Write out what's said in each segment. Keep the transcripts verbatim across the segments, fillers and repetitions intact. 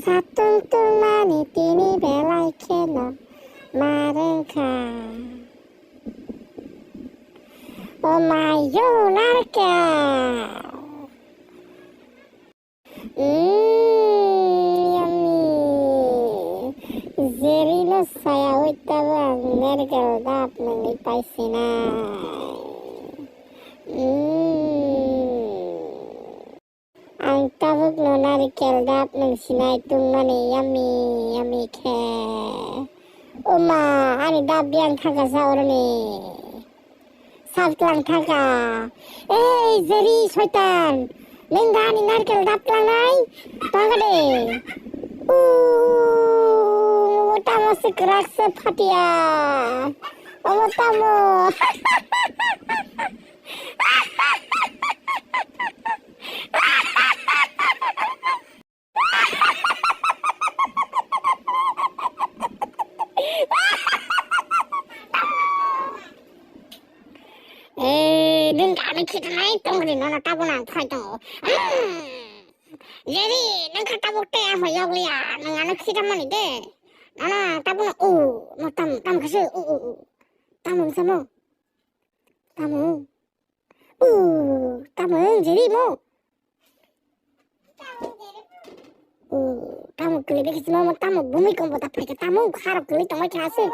Satung tungmani tini belai kheno ma rwngkha. O mayo narkel. Mm, yummy. Jerry no sayawi tabuk ang narkel dap nungwi paisinai. Mm. Ang tabuk no narkel dap nung sinai tungmani yummy, yummy khe. Uma, ani dap biyang thangkha sa oroni. Sap tlang thangkha. Ei, Jerry soitan. Nung da ani narkel dap tlangnai? Tongkha de. Uuu, tamo se kwrak se phatia. Omo tamo. Eh, din kami kita naik tong di nona tabuna phai tong. Hmm. Jadi nang kata bukti apa yog liya nang anu kita mani de. Nona tabuna u no tam tam kasi u u u. Tamu samo. Tamu. Uh, tamo wng Jerry mo. Uh, tamo kwlwi bai khe simo mo tamo bumui kombo ta phaikha tamo kharo kwlwi tongbai kha aswk.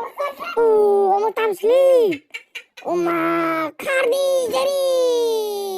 Uh, omo tam sli. Oma khardi Jerry.